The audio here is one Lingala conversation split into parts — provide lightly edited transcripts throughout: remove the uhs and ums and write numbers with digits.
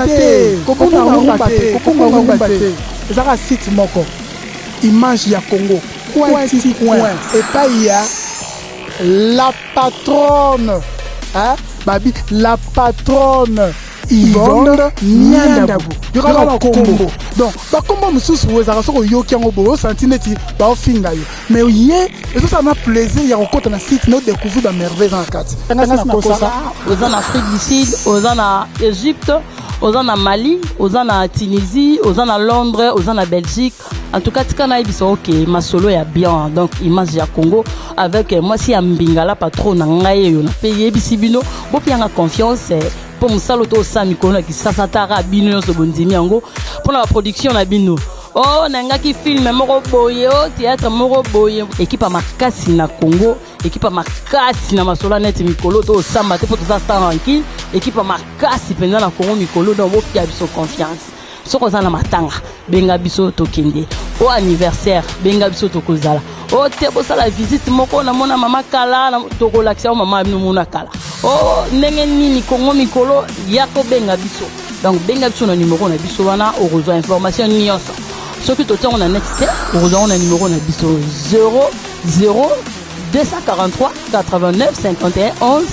Kobosana te, kobunga rumba te, kobunga rumba te. Eza kaka site moko, Image ya Congo, coin ti coin, epayi ya la patronne, hein, babi la patronne Yvonne Niandabu. Yoka ba kombo. Donc, ba kombo mosusu ezalaka soki oyoki yango boye osanti neti baofinga yo. Mais ye ezosala na plaisir ya kokota na site na odécouvrir ba merveille eza na kati. Tangasi na kosa. Oza na Afrique du Sud, oza na Egypte, oza na Mali, oza na Tunisie, oza na Londres, oza na Belgique. En tout cas, tika nayebisa ok masolo ya bien, donc image ya Congo avec mwasi ya mbingala patron na ngai oyo na pe yebisi bino bopianga confiance mpo mosala to osala mikolo na kisasa tara bino nyonso bondimi yango mpo na baproduction na bino. Oh, nangaki film moko boye, oh, théâtre moko boye, ekipa makasi na Congo, ekipa makasi na masolo neti mikolo to osamba te mpo toza tranquille, ekipa makasi mpenza na Congo mikolo, donc bopia biso confiance. Soki oza na matanga, benga biso tokende. O anniversaire, benga biso tokozala. O te bosala visite moko namona mama kala, tokolakisa yo mama bino mona kala. O ndenge nini Congo mikolo ya kobenga biso. Donc benga biso na numéro na biso wana okozwa information nyonso. Soki totiango na net te, okozwa yango na numéro na biso 00 243 89 51 11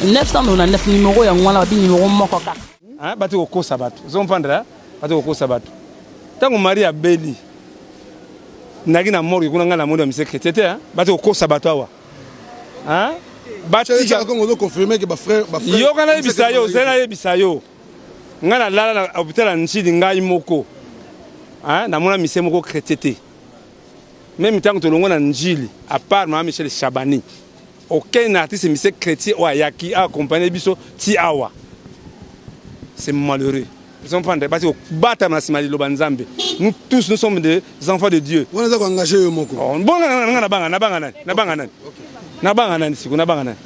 999 numéro yango wana babi numéro moko kaka. Hein, bati kokosa bato, ozo comprendre hein? Bati kokosa bato. Ntango Marie abeli naki na morgue kuna, ngai namoni ba mise chrétien te, hein? Bati kokosa bato awa, hein? Batika Congo ozo confirmer que ba frère ba frère yoka nayebisa yo, ozali nayebisa yo, ngai nalala na hôpital ya Ndjili ngai moko, hein? Namona mise moko chrétien te. Même ntango tolongwa na Ndjili, à part mama Michel Chabani, aucun artiste mise chrétien oyo ayaki accompagner biso ti awa. C'est malheureux. Vous comprenez? Parce que batama na nsima liloba Nzambe. Nous tous, nous sommes des enfants de Dieu. Wana eza koengage yo moko. Oh, bon, nga na banga, na banga nani? Na banga nani? Na banga nani siko, na banga nani?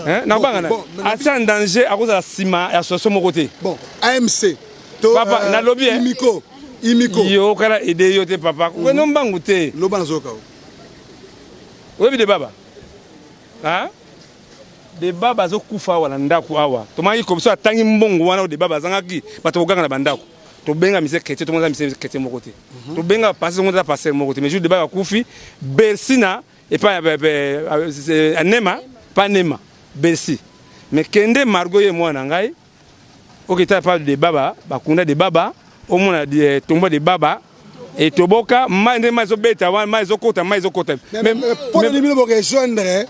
Hein? Na banga nani? Bon, Atia en danger à cause de la nsima ya association moko te. Bon, AMC to Papa, nalobi, eh. Imiko, Imiko. Yo kala aide yo te papa. Kokende mbangu te. Loba nazoyoka yo. Oyebi de baba? Hein? De baba azokufa awa na ndako awa. Tomaki komso atangi mbongo wana de baba azangaki bato koganga na bandako. Tobenga mise chrétien, tomonza mise chrétien moko te. Tobenga pasteur, tomonza pasteur moko te. Mais jour de baba akufi, Bercy na epai ya Nema, pa Nema, Bercy. Mais kende Margot ye mwana ngai, okita pa de baba, bakunda de baba, omona tomba de baba etoboka mai nde mai ezobeta wana, mai ezokota, mai ezokota. Mais mpo na bino borejoindre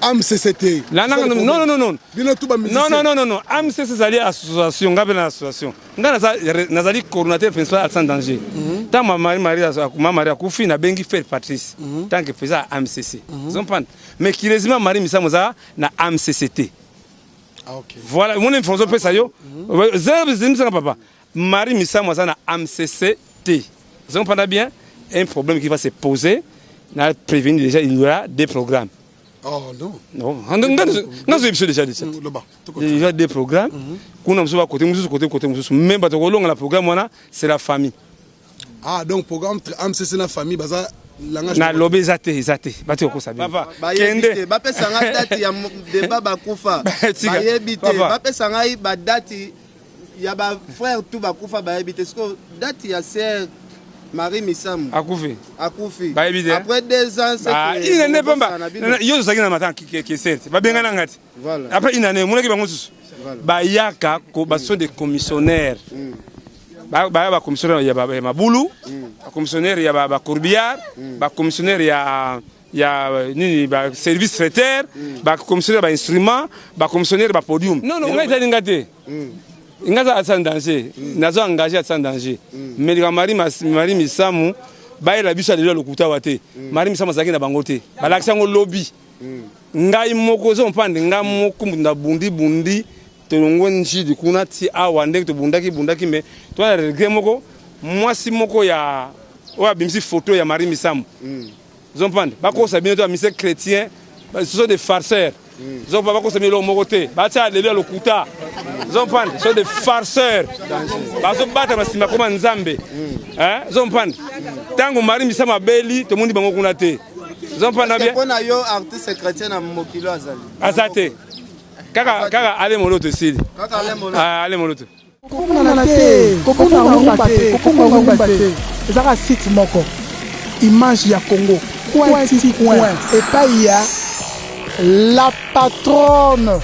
AMCCT? La, non, non, non, non. Bino tout ba musicien. Non, non, non, non. AMCC ezali association, ngai mpe na association. Ngai nazali coordonnateur principal à sans danger. Ntango Marie Marie ma Marie akufi, nabengi Frère Patrice tant que président ya AMCC. Vous comprenez? Mais curieusement, Marie Misamu aza na AMCCT. Ah, ok. Voilà, mon information opesa yo. Zero zimisanga papa. Marie Misamu aza na AMCC te. Vous comprenez bien? Un problème qui va se poser, na prévenu déjà, il y aura des programmes. Oh non. Non, nga biso déjà 17. Loba. Déjà des programmes. Kuna mosusu ba côté mosusu, côté côté mosusu. Même bato kolonga la programme wana, c'est la famille. Ah, donc programme entre AMCC na famille baza langage. Na lobi eza te, eza te. Bato kokosa bino. Papa, bayebi kende. te, bapesa ngai date ya deba bakufa. Tika. Bayebi te. Papa. Bapesa ngai badate ya bafrère tout bakufa, bayebi te. Siko date ya sœur Marie Misamu Akufi. akufi. Bayebi te. Après 2 ans, c'est Ah, que une année pamba. bokosala na bino. Yo ozalaki na matanga kesete. Babenga na ngati. Voilà. Après une année, monaki bango susu. Voilà. Bayaka ko ba sont des commissionnaires. Baya ba commissionnaire ya ya mabulu, ba commissionnaire ya ba corbillard, ba commissionnaire ya nini, ba service traiteur, ba commissionnaire ba instrument, ba commissionnaire ba podium. Non, non, ngai ezali nga te. Nga aza sans danger, nazo engagé à sans danger. Mais likambo Marie Misamu bayela biso ya lelo ya lokuta wa te. Marie Misamu azalaki na bango te, balakisi yango lobi. Ngai moko ozo mpande, ngai moko mutu na bundi bundi, tolongwe Njili kuna ti awa ndenge tobundaki bundaki, mais toza na regret moko, mwasi moko ya oyo abimisi photo ya Marie Misamu. Ozo mpande, bakosa bino to ya mise chrétien, ce sont des farceurs. Ozo mpande, bakosa bino eloko moko te, batia lelo ya lokuta. Ozo mpande, ce sont des farceurs, bazobata na nsima koma Nzambe. Hein? Ozo mpande, ntango Marie Misamu abeli, tomoni bango kuna te. Ozo mpande bien? Mpo na yo, artiste chrétien na mokili azali? Aza te, kaka kaka ale moloto esili. Kaka Ale Moloto. Ah, ale moloto. Kobungana te, kobunga rumba te, kobunga rumba te. Ezaka site moko, Image ya Congo, coin ti coin, epai ya la patronne,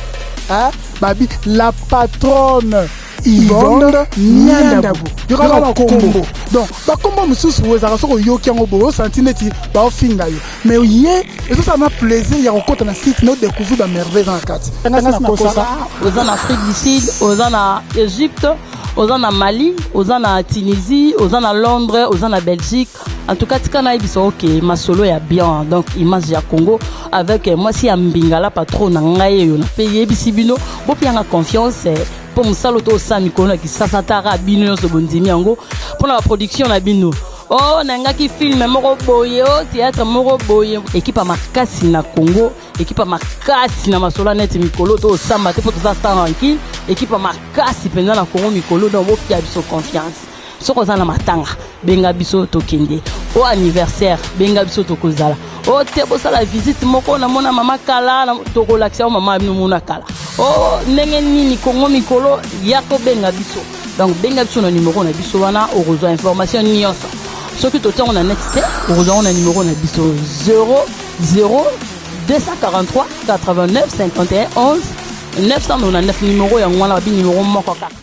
hein? Babi la patronne Yvonne Niandabu. Yoka bakombo. Donc bakombo mosusu ezalaka soki oyoki yango boye, osanti neti baofinga yo, mais ye ezosala na plaisir ya kokota na site na odécouvrir bamerveille eza na kati. Ngasi nakosa. Oza na Afrique du Sud, oza na Égypte, oza na Mali, oza na Tunisie, oza na Londres, oza na Belgique, en tout cas tika nayebisa oke masolo ya bien. Donc Image ya Congo avec mwasi ya mbingala, patron na ngai oyo nape yebisi bino, bopianga confiance mpo mosala to osala mikolo na Kisasa taka bino nyonso bondimi yango mpona baproduction na bino. O nangaki film moko boye, o théâtre moko boye, équipe ya makasi na Congo, équipe ya makasi na masolo ya neti mikolo to osamba te mpo toza tranquille, équipe ya makasi mpenza na Congo mikolo. Donc bopia biso confiance. Soki oza na matanga, benga biso tokende. O anniversaire, benga biso tokozala. O te bosala visite moko, namona mama kala, tokolakisa o mama bino mona kala. O ndenge nini Kongo mikolo ya kobenga biso. Donc benga biso na numero na biso wana, okozwa information nyonso. Soki totiango na net te, okozwa ngo na numero na biso 0 0 243 89 51 11 999. Numero yango wana, babi numero moko kaka.